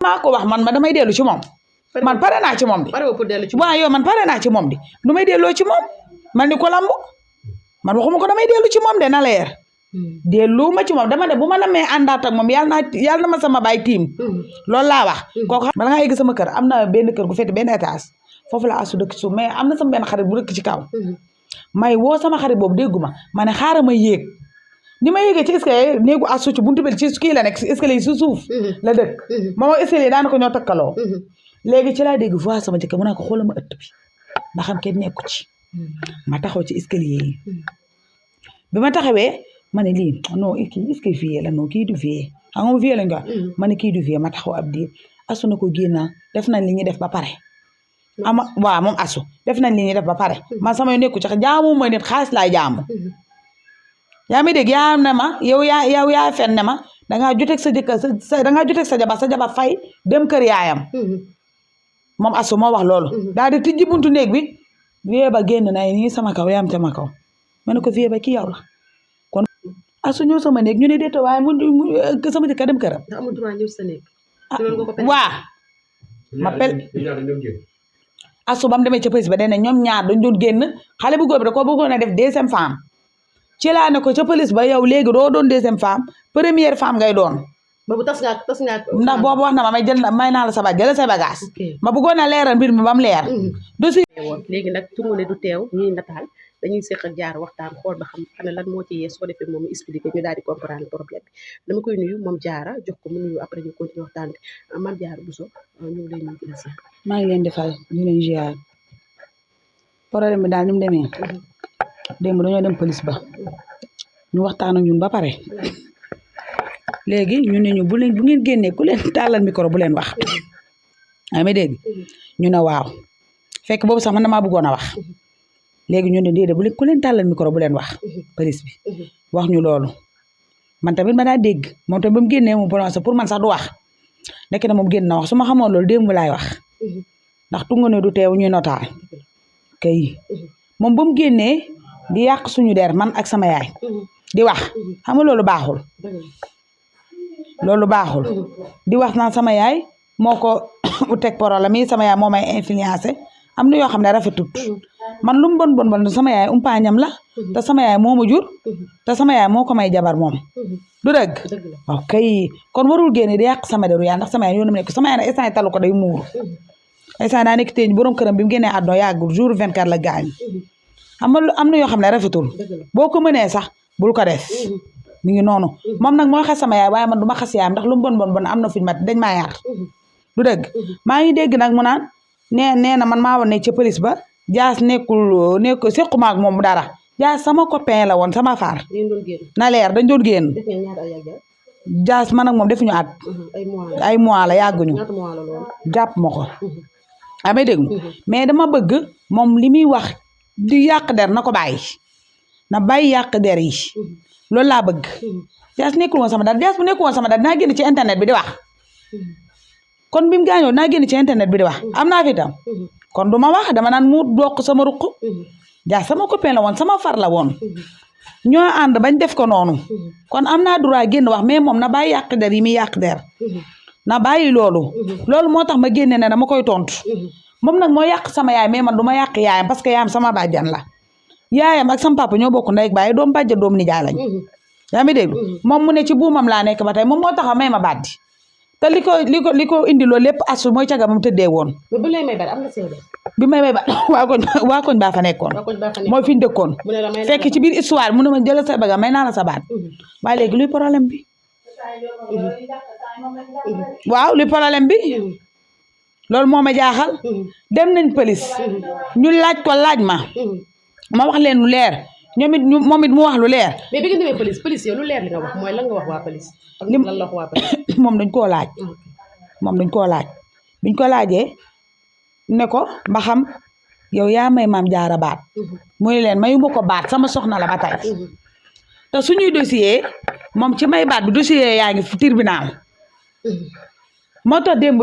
maa ko wax man ma damay dellu ci moom man pare naa ci moom di waaw yow man pare naa ci moom di lu may delloo ci moom man ni ko lambu man waxuma ko damay dellu ci moom de na leer dellu ma ci moom dama de bu ma namee àndaat ak moom yàlla na ma sama baay tiim loolu laa wax kooku xam bala ngaa yegg sama kër am na benn kër gu fete benn étage foofu la asu dëkk ci suuf mais am na sama benn xarit bu dëkk ci kaw may woo sama xarit boobu dégguma ma ne xaaral ma yéeg ni ma yéegee ci escalier néegu asu ci buntu bi ci kii la nekk si escalier yi su suuf la dëkk moom escalier daanaka ñoo takkaloo léegi ci laa dégg voix sama jëkkër mu ne ko xoolal ma ëtt bi ndax xam kenn nekku ci ma taxaw ci escalier yi bi ma taxawee ma ne lii non kii est-ce que vie la non kii du vie xam nga vie la nga ma ne kii du vie ma taxaw ab diir asu na ko génna def nañ li ñuy def ba pare waaw moom asu def nañ li ñuy def ba pare man samay nekku ci jaamu ma nit xaalis laay jaamu yaa mi dégg yaa ne ma yaa fen ne ma dangaa joteeg sa jëkkër dangaa joteeg sa jabar fay dem kër yaayam moom asu moo wax loolu daal di tijji buntu néeg bi vie ba génn na nii sama kaw yaam sama kaw ma ne ko vie ba kii yow la kon asu ñëw sama néeg ñu ne déeta waaye mu sama jëkkër dem këram waa ma pel asu bam demee ca police ba dene ñoom ñaar dañ doon génn xale bu góor bi da ko bëggoon a def deuxième femme ci laa ne ko ca police ba yow léegi doo doon deuxième femme première femme ngay doon boobu tas nga ndax boobu wax na ma may naa la sa jël sa bagage ma bëggoon a leeral mbir mi ba mu leer dossier léegi nag Tungu ne du teew ñuy nataal dañuy seq ak Diarra waxtaan xool ba xam ne lan moo ci yees soo defee moom mu expliqué ñu daal di comprendre problème bi dama koy nuyu moom Diarra jox ko mu nuyu après ñu continuer waxtaan bi Mame Diarra Bousso ñu ngi lay nuyu di la maa ngi leen di fay ñu leen ziar problème bi daal ni mu demee démb dañoo dem police ba ñu waxtaan ak ñun ba pare léegi ñu ne ñu bu ngeen génnee ku leen tàllal micro bu leen wax amee dégg ñu ne waaw fekk boobu sax man damaa bëggoon a wax léegi ñu ne déedéet ku leen tàllal micro bu leen wax police bi wax ñu loolu man tamit ma daa dégg moom tamit ba mu génnee mu prononcé pour man sax du wax nekk na moom génn na wax su ma xamoon loolu démb laay wax ndax Tungu ne du teew ñuy notaal kay moom ba mu génnee di yàq suñu der man ak sama yaay di wax xam nga loolu baaxul di wax naan sama yaay moo ko teg problème yi sama yaay moo may influencé am na yoo xam ne rafetut man lu mu bon sama yaay umpaañam la te sama yaay moo ma jur te sama yaay moo ko may jabar moom du dëgg waaw kay kon warul génne di yàq sama deru yaa ndax sama yaay yoonu nekk sama yaay nag instant talu ko day muuru instant daa nekk teeñ borom këram bi mu génnee àdduna yàggul jour 24 la gaañu am na yoo xam ne rafetul boo ko mënee sax bul ko def mi ngi noonu moom nag moo xas sama yaay waaye man du ma xas yaayam ndax lu mu bon am na fuñu mat dañ maa yar du dëgg maa ngi dégg nag mu naan nee na man maa woon ne ca police ba jaas nekkul sequma ak moom dara jaas sama copain la woon sama far na leer dañ doon génn jaas man ak moom defuñu at ay mois la yàgguñu jàpp ma ko amee dégg mais dama bëgg moom li muy wax di yàq der na ko bàyyi na bàyyi yàq der yi loolu laa bëgg jaas nekkul woon sama dara jaas bu nekkul woon sama dara naa génn ci internet bi di wax kon bi mu gaañoo naa génn ci internet bi di wax am naa fi tam kon du ma wax dama naan mu dokk sama ruq jaas sama copain la woon sama far la woon ñoo ànd bañ def ko noonu kon am naa droit génn wax mais moom na bàyyi yàq der yi muy yàq der na bàyyi loolu moo tax ma génne ne dama koy tontu moom nag moo yàq sama yaay mais man du ma yàq yaayam parce que yaayam sama bàjjan la yaayam ak sama papa ñoo bokk ndey ak baay doom bàjjan doom nijaay lañ yaa ngi dégg moom mu ne ci buumam laa nekk ba tey moom moo tax a may ma bàddi te li ko indi loolu lépp asu mooy caga moom tëddee woon. bi lay may baat am na seede. bi may baat waa koñ baa fa nekkoon. mooy fi ñu dëkkoon. fekk ci biir histoire mu ne ma jëlal sa baga may naa la sa baat. waaye léegi luy problème bi. waaw luy problème bi. loolu moo ma jaaxal. dem nañ police. ñu laaj ko laaj ma. ma wax leen lu leer. moom it mu wax lu leer. mais bi nga demee police yow lu leer li nga wax mooy lan nga wax waa police. lan la wax waa police. moom dañ koo laaj. biñ ko laajee ne ko ba xam yow yaa may Mame Diarra baat. muy leen mayu ma ko baat sama soxna la ba tey. te suñuy dossier moom ci may baat bi dossier yaa ngi tribunal. moo tax démb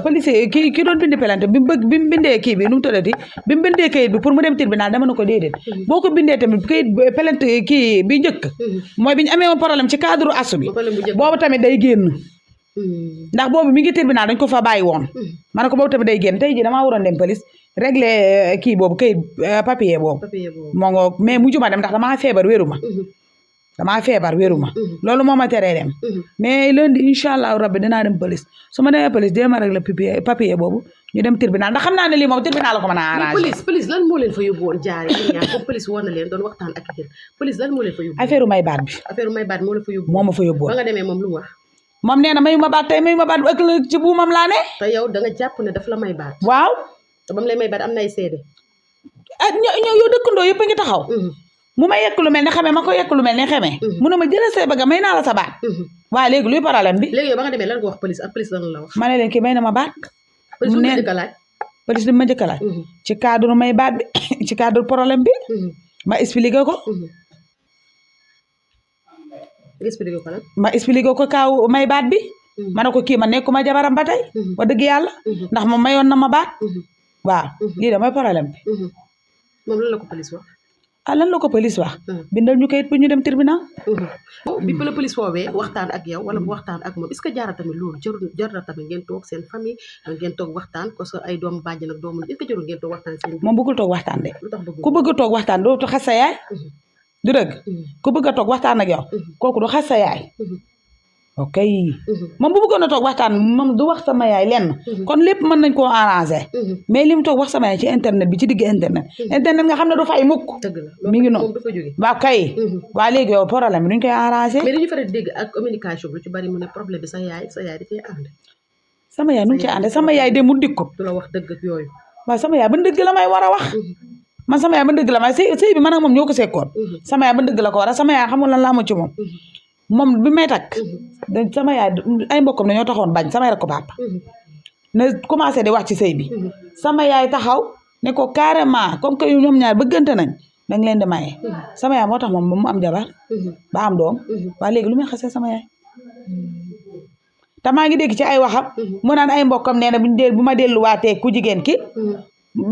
policier ki doon bindi pelante bi mu bindee kii bi nu mu tuddati bi mu bindee kayit bi pour mu dem tribunal dama ne ko déedéet boo ko bindee tamit kayit pelante kii bi njëkk mooy bi ñu amee woon problème ci cadre asu bi boobu tamit day génn ndax boobu mi ngi tribunal dañ ko fa bàyyi woon ma ne ko boobu tamit day génn tey ji damaa waroon dem police régler kii boobu kayit papier boobu moo nga mais mujjuma dem ndax damaa feebar wéru ma loolu moo ma teree dem mais lundi incha allah rabbi dinaa dem police su ma demee police jéem a régler papier boobu ñu dem tribunal ndax xam naa ne lii moom tribunal la ko mën a arrangé police lan moo leen fa yóbbu woon jaare comme police woon na leen doon waxtaan ak yéen police lan moo leen fa yóbbu affaire may baat bi moo la fa yóbbu moo ma fa yóbbu ba nga demee moom lu mu wax moom nee na mayu ma baat tey mayu ma baat bu ëllëg ci buumam laa ne te yow da nga jàpp ne daf la may baat waaw te ba mu lay may baat am na ay seede yow dëkkandoo yëpp a ngi taxaw mu ma yekk lu mel ne xamee ma ko yekk lu mel ne xamee mu ne ma jëlee say baga may naa la sa baat waaw léegi luy problème bi léegi yow ba nga demee lan nga wax police ak police lan la wax ma ne leen kii may na ma baat police lu njëkk a laaj police li ma njëkk a laaj ci cadre may baat bi ci cadre problème bi ma expliqué ko ma expliqué ko kaaw may baat bi ma ne ko kii ma nekkuma jabaram ba tey wax dëgg yàlla ndax moom mayoon na ma baat waaw lii da mooy problème bi moom lan la ko police wax lan la ko police wax bindal ñu kayit pour ñu dem tribunal bi la police woowee waxtaan ak yow wala bu waxtaan ak moom est-ce que jaara tamit loolu jar na tamit ngeen toog seen famille ngeen toog waxtaan parce que ay doomu bàjjen ak doomu est-ce que jarul ngeen toog waxtaan seen moom bëggul toog waxtaan de lu tax bëggul ku bëgg toog waxtaan doo xas sa yaay du dëgg ku bëgg a toog waxtaan ak yow kooku du xas sa yaay ok moom bu bëggoon a toog waxtaan moom du wax sama yaay lenn kon lépp mën nañ koo arranger mais li mu toog wax sama yaay ci internet bi ci digg internet nga xam ne du fay mukk mi ngi noonu waaw kay waa léegi yow problème bi duñ koy arranger mais dañu faral di dégg ak communication bi lu ci bari mu ne problème bi sa yaay da cee ànd sama yaay nu mu ci ànd sama yaay demul dikko du la wax dëgg ak yooyu waaw sama yaay ban dëgg la may war a wax man sama yaay ban dëgg la may sëy bi man ak moom ñoo ko sekkoon sama yaay ban dëgg la ko war a sama yaay xamul lan laa ma ci moom bi may takk sama yaay ay mbokkam dañoo taxoon bañ sama yaay ko papa ne commencé di wax ci sëy bi sama yaay taxaw ne ko carrément comme que ñoom ñaar bëggante nañ dañ leen di maye sama yaay moo tax moom mu am jabar ba am doom waaye léegi lu may xasee sama yaay te maa ngi dégg ci ay waxam mu naan ay mbokkam nee na bu ma delluwaatee ku jigéen ki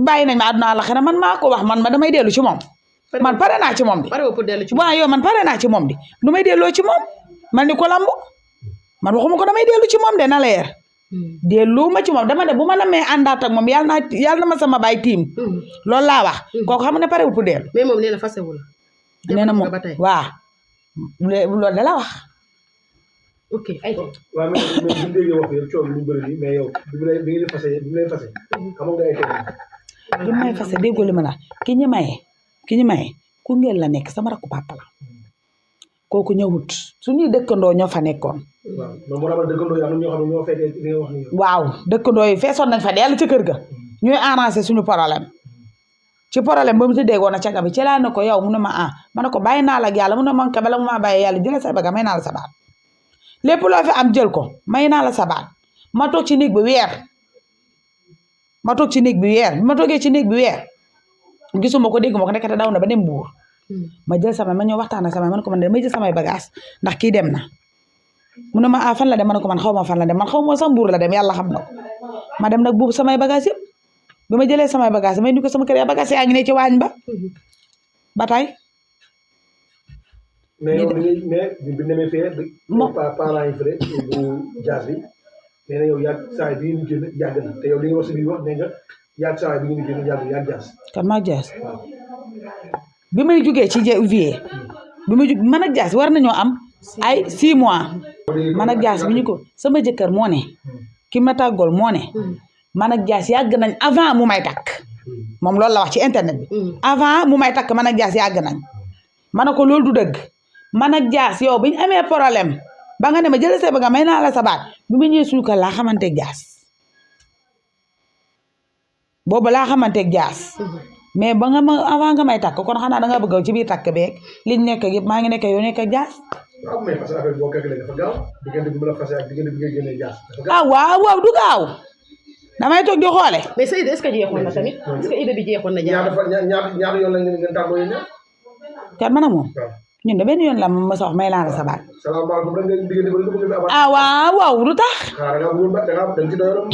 bàyyi nañ ma àdduna la xena man maa ko wax man ma damay dellu ci moom man pare naa ci moom di waaw yow man pare naa ci moom di lu may delloo ci moom man ni ko lambu man waxuma ko damay dellu ci moom de na leer dellu ma ci moom dama ne bu ma la mee àndaat ak moom yàlla na ma sama baay tiim loolu laa wax kooku xam ne pare wu pour dellu mais moom nee na fasewu la nee na moom waaw loolu da la wax ok ay waaw mais bu ñu déggee wax yow coow lu bëri mais yow bi ngeen fase xamoon nga ay teg bi may fase déggoo li ma la ki ñu maye ku ngeen la nekk sama rakku papa la kooku ñëwut suñuy dëkkandoo ñoo fa nekkoon waaw dëkkandoo yi feesoon nañ fa dellu ci kër ga ñooy arrangé suñu problème ci problème ba mu si déggoon a caga bi ci laa ne ko yow mu ne ma ma ne ko bàyyi naa la ak yàlla mu ne man ka bala mu maa bàyyi yàlla jëlee sa baga may naa la sa baat lépp loo fi am jël ko may naa la sa baat ma toog ci néeg bi weer ma toogee ci néeg bi weer gisuma ko dégguma ko nekkate daw na ba dem Mbuur ma jël sama ma ñëw waxtaan ak sama man ko man damay jël samay bagage ndax kii dem na mu ne ma fan la dem ma ne ko man xaw ma fan la dem man xaw ma sax Mbuur la dem yàlla xam na ko ma dem nag buubu samay bagage yëpp bi ma jëlee samay bagage may ni ko sama kër ya bagage yaa ngi ne ci waañ ba tey mais yow bi demee fee parents yi fële bu jaas bi nee na yow yàgg saa bi ngeen génn yàgg na te yow li nga wax si biir wax nee nga yàgg saa bi ngeen génn yàgg jaas kan maa jaas bi may jugee ci vie bi ma jug man ak jaas war nañoo am ay 6 mois man ak jaas bi ñu ko sama jëkkër moo ne ki ma tàggool moo ne man ak jaas yàgg nañ avant mu may takk moom loolu la wax ci internet bi avant mu may takk man ak jaas yàgg nañ ma ne ko loolu du dëgg man ak jaas yow bi ñu amee problème ba nga ne ma jëlee sa ba nga may naa la sa baat bi ma ñëwee suñu kër laa xamanteeg jaas boobu laa xamanteeg jaas mais ba nga ma avant nga may takk kon xanaa da nga bëgg ci biir takk beeg liñ nekk yëpp maa ngi nekk yow nekk ak jaas. waaw mais parce que affaire boo calculé dafa gaaw diggante bi mu la fase ak diggante bi nga génnee jaas. waaw du gaaw damay toog di xoole. mais sa idée est-ce que jeexoon na tamit est-ce que idée bi jeexoon na. ñaata yoon la ngeen tàggoo yéen ñaar. kat man ak moom. ñun de benn yoon la ma sa wax may naa la sa baat. salaamaaleykum rek nga diggante ba lu bëgg fi abaat. waaw du tax. da nga ci doyaloon.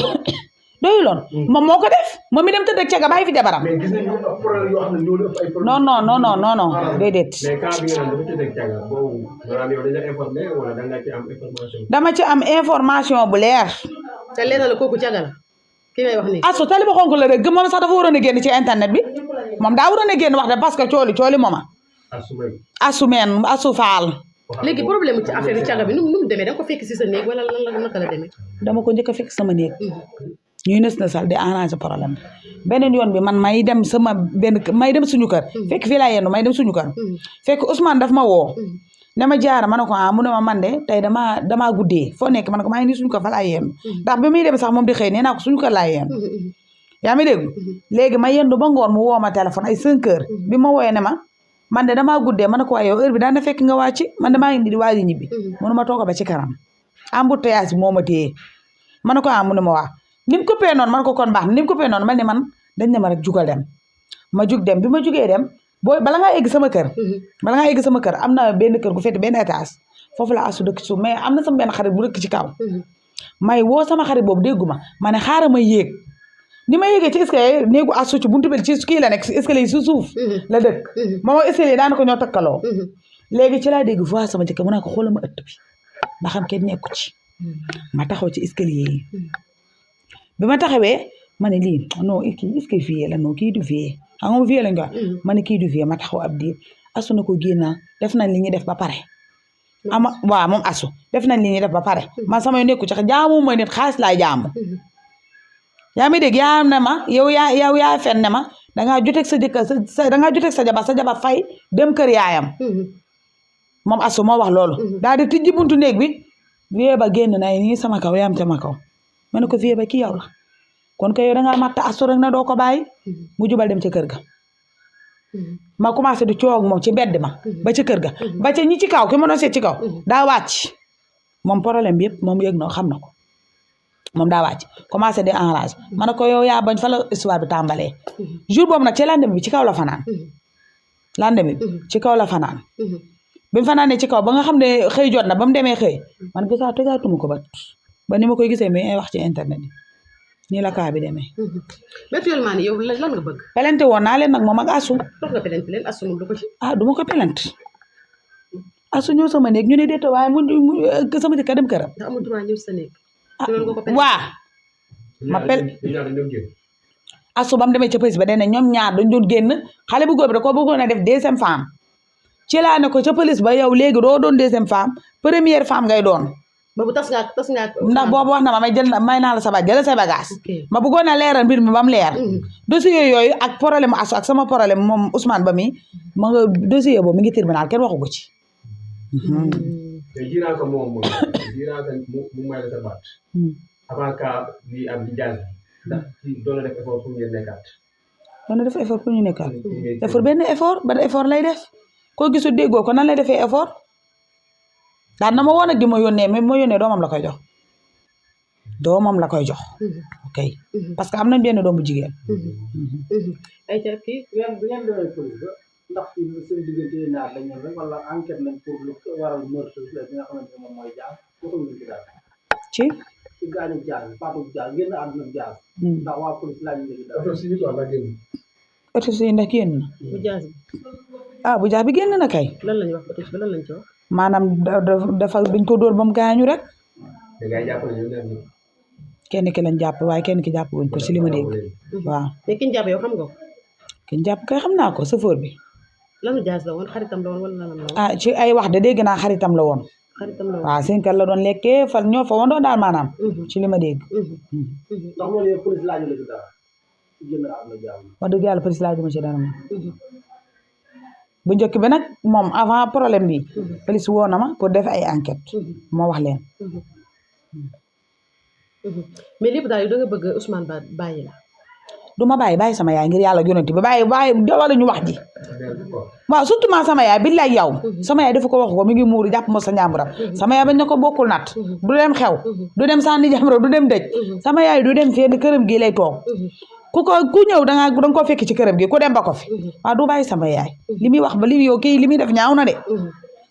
doyuloon moom moo ko def moom mi dem tëdd ak caga bàyyi fi jabaram mais gis nañu problème yoo xam ne ñoo ëpp ay problème non non non non non non déedéet mais quand bi nga naan dafa tëdd ak caga boobu maanaam yow dañ la informé wala da nga ci am information. dama ci am information bu leer te leeral la kooku caga la ki ngay wax nii. asu tali ba xonk la rek moom sax dafa waroon a génn ci internet bi moom daa waroon a génn wax de parce que cooli mooma asu faal léegi problème ci affaire caga bi nu mu demee da nga ko fekk si sa néeg wala lan la naka la demee. dama ko njëkk a fekk sama néeg ñuy nës na sal di arranger problème beneen yoon bi man may dem sama may dem suñu kër fekk fii laa yendu may dem suñu kër fekk Ousmane daf ma woo ne ma jaara ma ne ko mu ne ma man de tey damaa guddee foo nekk ma ne ko maa ngi nii suñu kër fa laa yendu ndax bi muy dem sax moom di xëy nee naa ko suñu kër laa yendu yaa mi dégg léegi ma yendu ba ngoon mu woo ma téléphone ay 5 heures bi ma wooyee ne ma man de damaa guddee ma ne ko waaye yow heure bi daan na fekk nga wàcc man de maa ngi di waaji ñibbi mënu ma toog ba ci kanam embouteillage bi moo ma téye ma ne ko mu ne ma waa ni mu coupé noonu man ko kon baax ni mu coupé noonu man ne man dañ ne ma rek jugal dem ma jug dem bi ma jugee dem boo bala ngaa egg sama kër am na benn kër gu fete benn étage foofu la asu dëkk ci suuf mais am na sama benn xarit bu dëkk ci kaw may woo sama xarit boobu dégguma ma ne xaaral ma yéeg ni ma yéegee ci escalier néegu asu ci buntu bi ci kii la nekk si escalier yi su suuf la dëkk moom escalier daanaka ñoo takkaloo léegi ci laa dégg voix sama jëkkër mu ne ko xoolal ma ëtt bi ndax xam kenn nekku ci ma taxaw ci escalier yi bi ma taxawee ma ne lii non kii est-ce que fii la non kii du fii xam nga fii lañ ko ma ne kii du fii ma taxaw ab diir asu na ko génna def nañ li ñuy def ba pare waaw moom asu def nañ li ñuy def ba pare man samay nekku ci jaamu ma nit xaalis laay jaamu yaa mi dégg yaa ne ma yow yaa fen ne ma dangaa joteeg sa jëkkër dangaa joteeg sa jabar fay dem kër yaayam moom asu moo wax loolu daal di tijji buntu néeg bi vie ba génn na nii sama kaw yaam sama kaw ma ne ko vie ba kii yow la kon ko yow dangaa matta asu rek na doo ko bàyyi mu jubal dem ca kër ga ma commencé di coow moom ci mbedd ma ba ca kër ga ba ca ñi ci kaw ki ma doon seet ci kaw daa wàcc moom problème bi yëpp moom yëg na xam na ko moom daa wàcc commencé di enrage ma ne ko yow yaa bañ fa la histoire bi tàmbalee jour boobu nag ci lendemain bi ci kaw la fanaan lendemain bi ci kaw la fanaan bi mu fanaanee ci kaw ba nga xam ne xëy jot na ba mu demee xëy man tegaatuma ko ba ni ma koy gisee mais ay wax ci internet yi nii la kaa bi demee. mais actuellement nii yow lan nga bëgg. pelente woon naa leen nag moom ak asu. toog nga pelente leen asu moom du ko ci. du ma ko pelente asu ñëw sama néeg ñu ne déet waaye mu sama jëkkër dem këram. ndax amul droit ñëw sa néeg. waa ma pel asu ba mu demee ca police ba nee na ñoom ñaar dañ doon génn xale bu góor bi da koo bëggoon a def deuxième femme ci laa ne ko ca police ba yow léegi doo doon deuxième femme première femme ngay doon. boobu tas nga ndax boobu wax na ma may naa la sa jël sa bagage ma bëggoon a leeral mbir mi ba mu leer dossier yooyu ak problème asu ak sama problème moom Ousmane ba mi ma nga dossier boobu mi ngi tribunal kenn waxu ko ci jiraa ko moom mu may la sa baat avant que lii am di jaas ndax doon na def effort pour ngeen nekkaat doon na def effort pour ñu nekkaat effort benn effort ban effort lay def koo gisul déggoo ko nan lay defee effort daan na ma woon ak di ma yónnee mais ma yónnee doomam la koy jox ok parce que am nañ benn doom bu jigéen ay ca kii bu ngeen demee police ba ndax seen diggante ñaar dañ ñëw rek wala enquête nañ pour lu waral meurtre bi nga xamante ne moom mooy Diaz waxuñu ci dara ci gaañu Diaz Fatou Diaz génn àdduna Diaz ndax waa police laaj ñu dara autopsie ndax génn na bu Diaz bi bu Diaz bi génn na kay lan lañu wax autopsie bi lan lañ ci wax maanaam dafa dañ ko dóor ba mu gaañu rek kenn ki lañ jàpp waaye kenn ki jàpp wuñ ko ci li ma dégg waaw mais ki ñu jàpp yow xam nga ko ki ñu jàpp kay xam naa ko chauffeur bi lanu Diaz la woon xaritam la woon wala lan la woon ci ay wax de dégg naa xaritam la woon waaw seen kër la doon lekkee fal ñoo fa woon doon daal maanaam ci li ma dégg ndax loolu yow police laaju la ci dara génn àdduna Diaz wax dëgg yàlla police laaju ma ci dara moom bu njëkk bi nag moom avant problème bi police woo na ma pour def ay enquête moo wax leen mais lépp daal yow da nga bëgg Ousmane Ba bàyyi la du ma bàyyi sama yaay ngir yàlla yonent bi bàyyi wala ñu wax ji waaw surtout ma sama yaay billaay yow sama yaay dafa ko wax ko mi ngi muuru jàpp mo sa njàmburam sama yaay bañ na ko bokkul nat du dem xew du dem sànni jàmbur du dem dëj sama yaay du dem fenn këram gi lay toog ku ñëw danga ko fekk ci këram gi ku dem ba ko fi waaw du bàyyi sama yaay li muy wax ba li yow kii li muy def ñaaw na de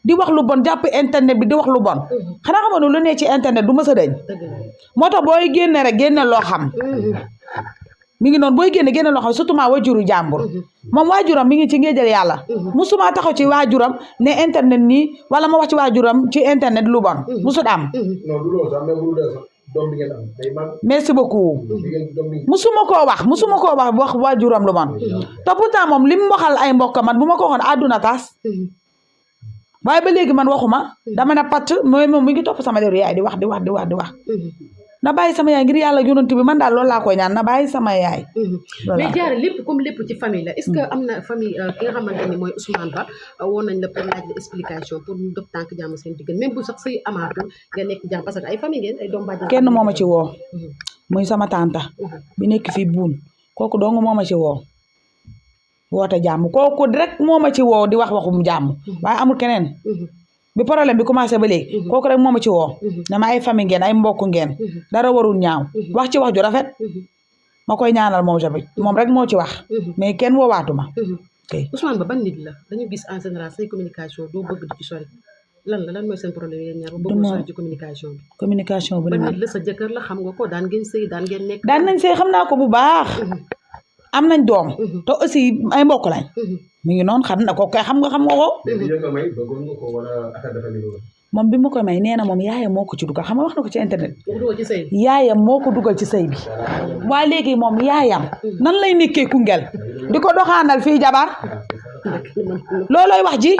di wax lu bon jàpp internet bi di wax lu bon xanaa xamoon ne lu ne ci internet du mës a dañ moo tax booy génne rek génne loo xam mi ngi noonu booy génne loo xam surtout maa waajuru jàmbur moom waajuram mi ngi ci ngéejal yàlla musuma taxaw ci waajuram ne internet nii wala ma wax ci waajuram ci internet lu bon musut am non du loolu sax mais bu dul sax doom bi ngeen am day mag merci beaucoup doom bi musuma koo wax waajuram lu bon te pourtant moom li mu waxal ay mbokk man bu ma ko waxoon àdduna tas waaye ba léegi man waxuma dama ne patt mooy moom mi ngi topp sama deru yaay di wax na bàyyi sama yaay ngir yàlla yonent bi man daal loolu laa koy ñaan na bàyyi sama yaay mais jaare lépp comme lépp ci famille la est-ce que am na famille ki nga xamante ni mooy Ousmane Ba woon nañ la pour laaj la explication pour ñu dog tànk jàmm seen diggante même bu sax say amaatul nga nekk jàmm parce que ay famille ngeen ay doom bàjjen kenn moo ma ci woo muy sama tanta bi nekk fii buun kooku dong moo ma ci woo woote jàmm kooku rek moo ma ci woo di wax waxum jàmm waaye amul keneen bi problème bi commencé ba léegi kooku rek moo ma ci woo ne ma ay famille ngeen ay mbokk ngeen dara warul ñaaw wax ci wax ju rafet ma koy ñaanal moom tamit moom rek moo ci wax mais kenn woowaatuma Ousmane Ba ban nit la dañu gis en général say communication doo bëgg di ci sori lan mooy seen problème yéen ñaar ba bëgg sori ci communication bi communication bu ban nit la sa jëkkër la xam nga ko daan ngeen sëy daan ngeen nekk daan nañ sëy xam naa ko bu baax am nañ doom te aussi ay mbokk lañ mi ngi noonu xam na ko kay xam nga ko moom bi ma koy may nee na moom yaayam moo ko ci dugal xam nga wax na ko ci internet yaayam moo ko dugal ci sëy bi waaye léegi moom yaayam nan lay nekkee Koungheul di ko doxaanal fii jabar loolooy wax ji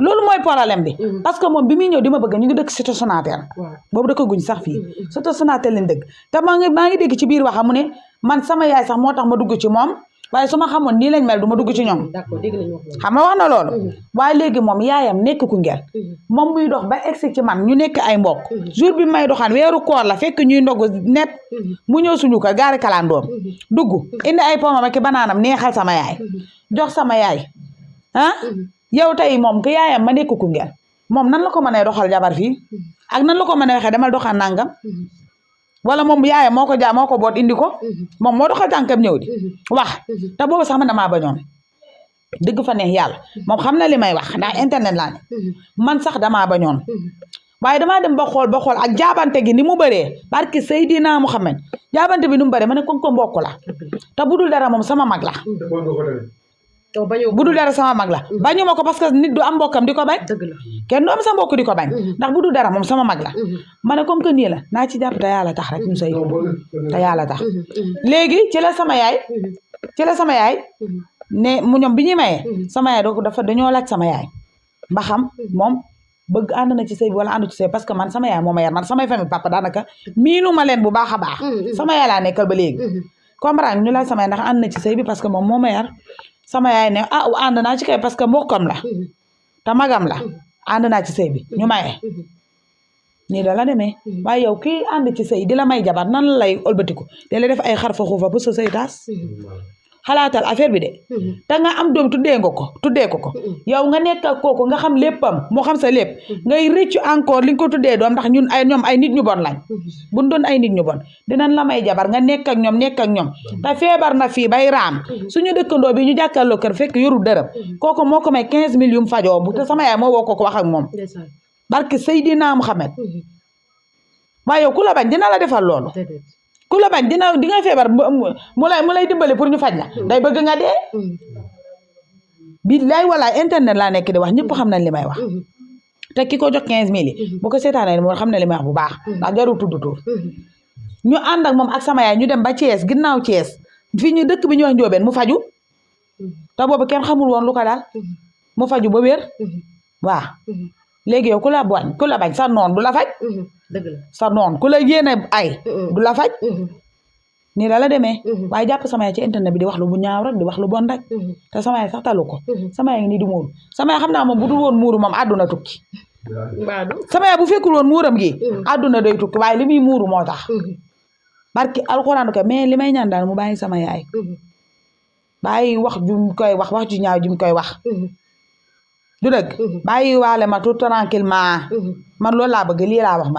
loolu mooy problème bi parce que moom bi muy ñëw di ma bëgg ñu ngi dëkk Cité Sonatel boobu dëkk guñ sax fii Cité Sonatel lañ dëgg te maa ngi dégg ci biir waxam mu ne man sama yaay sax moo tax ma dugg ci moom waaye su ma xamoon nii lañ mel du ma dugg ci ñoom xam nga wax na loolu waaye léegi moom yaayam nekk Koungheul moom muy dox ba egsi ci man ñu nekk ay mbokk jour bi may doxaan weeru koor la fekk ñuy ndogu net mu ñëw suñu ko gaari kalandoom dugg indi ay pomam ak banaanam neexal sama yaay jox sama yaay yow tey moom que yaayam ma nekk Koungheul moom nan la ko mën a doxal jabar fii ak nan la ko mën a waxee demal doxaan nangam wala moom yaayam moo ko boot indi ko moom moo doxal tànkam ñëw di wax te boobu sax man damaa bañoon dëgg fa neex yàlla moom xam na li may wax ndax internet laa ne man sax damaa bañoon waaye damaa dem ba xool ak jaabante gi ni mu bëree barki Seydina Muhammad jaabante bi ni mu bëree ma ne ko mbokk la te budul dara moom sama mag la budul dara sama mag la bañu ma ko parce que nit du am mbokkam di ko bañ kenn du am sa mbokk di ko bañ ndax budul dara moom sama mag la ma ne comme que nii la naa ci jàpp te yàlla tax rek ñu sëy te yàlla tax léegi ci la sama yaay ne mu ñoom bi ñuy mayee sama yaay dañoo laaj sama yaay ba xam moom bëgg ànd na ci sëy bi wala àndu ci sëy parce que man sama yaay moo ma yar man samay famille papa daanaka miinu ma leen bu baax a baax sama yaay laa nekkal ba léegi comprendre ñu laaj sama yaay ndax ànd na ci sëy bi parce que moom moo ma yar sama yaay ne ànd naa ci kay parce que mbokkam la te magam la ànd naa ci sëy bi ñu maye nii da la demee waaye yow kii ànd ci sëy di la may jabar nan la lay ëlbatiku di la def ay xarfa xuufa pour sa sëy taas xalaatal affaire bi de te nga am doom tuddee ko ko yow nga nekk ak kooku nga xam léppam moo xam sa lépp ngay rëccu encore li nga ko tuddee doom ndax ñoom ay nit ñu bon lañ buñ doon ay nit ñu bon dinañ la may jabar nga nekk ak ñoom te feebar na fii bay raam suñu dëkkandoo bi ñu jàkkaarloo kër fekk yorul dërëm kooku moo ko may 15 000 yu mu fajoo bu te sama yaay moo woo ko wax ak moom barke Seydina Muhammad waaye yow ku la bañ dina la defal loolu ku la bañ di nga feebar mu lay dimbali pour ñu faj la day bëgg nga dee billaay walaay internet laa nekk di wax ñëpp xam nañ li may wax te ki ko jox 15 000 yi bu ko seetaanee moo xam ne li may wax bu baax ndax jarul tudd tur ñu ànd ak moom ak sama yaay ñu dem ba Thiès ginnaaw Thiès fii ñu dëkk bi ñu wax Njóobeen mu faju te boobu kenn xamul woon lu ko daal mu faju ba wér waaw léegi yow ku la bañ sa noon du la faj sa noon ku la yéene ay du la faj nii la demee waaye jàpp sama yaay ci internet bi di wax lu bu ñaaw rek di wax lu bon rek te sama yaay sax talu ko sama yaay ngi nii di muuru sama yaay xam naa moom bu dul woon muuru moom àdduna tukki sama yaay bu fekkul woon muuram gi àdduna day tukki waaye li muy muuru moo tax barki alxuraan ko mais li may ñaan daal mu bàyyi sama yaay bàyyi wax ju koy wax ju ñaaw ju koy wax du dëgg bàyyi waale ma tout tranquillement man loolu laa bëgg lii laa wax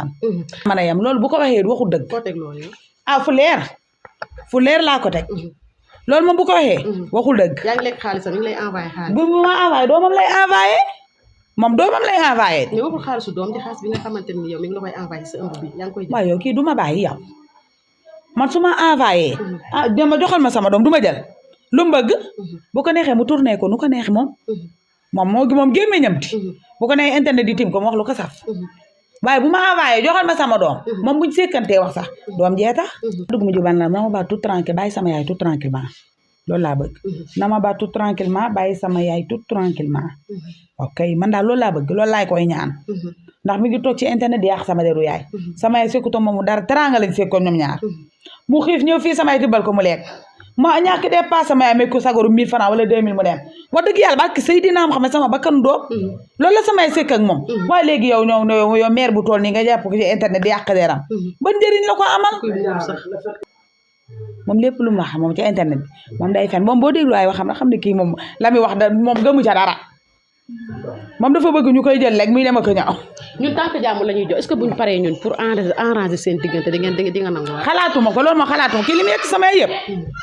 man a yem loolu bu ko waxee waxul dëgg fu leer laa ko teg loolu moom bu ko waxee waxul dëgg yaa ngi lekk xaalisam mi ngi lay envoyé xaalis bu ma envoyé doomam lay envoyé moom doomam lay envoyé. mais waxul xaalisu doom ji xaalis bi nga xamante ni yow mi ngi la koy envoyé sa ëmb bi yaa ngi koy jël. waaw yow kii du ma bàyyi yow man su ma envoyé dama joxal ma sama doom du ma jël lu mu bëgg bu ko neexee mu tourné ko nu ko neexee moom gémmiñam ti bu ko neexee internet di tim ko mu wax lu ko saf waaye bu ma envoyé joxal ma sama doom moom buñ sekkantee wax sax doom jee tax dugg mu juban la na ma ba tout tranquille bàyyi sama yaay tout tranquillement loolu laa bëgg na ma ba tout tranquillement bàyyi sama yaay tout tranquillement ok man daal loolu laa bëgg loolu laay koy ñaan ndax mi ngi toog ci internet di yàq sama deru yaay sama yaay sekkuto moomu dara teraanga lañ sekkoon ñoom ñaar mu xiif ñëw fii sama yaay tibbal ko mu lekk ma ñàkk dépasse sama yaay may ko sagaru 1000 francs wala 2000 mu dem wax dëgg yàlla barke Seydina Muhammad sama bakkan doom loolu la sama yaay sekk ak moom waaye léegi yow yow mère bu tool nii nga jàpp ko ci internet di yàq deram ban njëriñ la ko amal moom lépp lu mu wax moom ci internet bi moom day fen moom boo déglu ay waxam na xam ne kii moom la muy wax da moom gëmu ca dara moom dafa bëgg ñu koy jël rek muy dem ak ñaaw ñun tant que jàmm la ñuy jox est-ce que buñ paree ñun pour arranger seen diggante di nga nangu xalaatuma ko loolu ma xalaatuma kii li mu yegg sama yëpp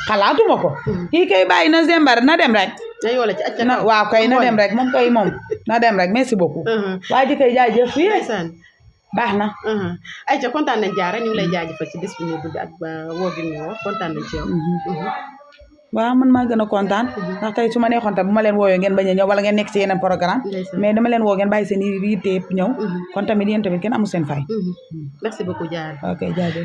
xalaatuma ko kii kay bàyyi na zembar na dem rek waaw kay na dem rek moom kay moom na dem rek merci beaucoup waa ji kay jaajëf fii baax na Aïcha kontaan nañ Diarra ñu ngi lay jaajëfal ci disponible ak woo gi ñu woo kontaan nañ ci yow waaw man maa gën a kontaan ndax tey su ma neexoon tam bu ma leen wooyoo ngeen bañ a ñëw wala ngeen nekk ci yeneen programme mais dama leen woo ngeen bàyyi seen yitte yëpp ñëw kon tamit yéen tamit kenn amul seen fay merci beaucoup Diarra ok jaajëf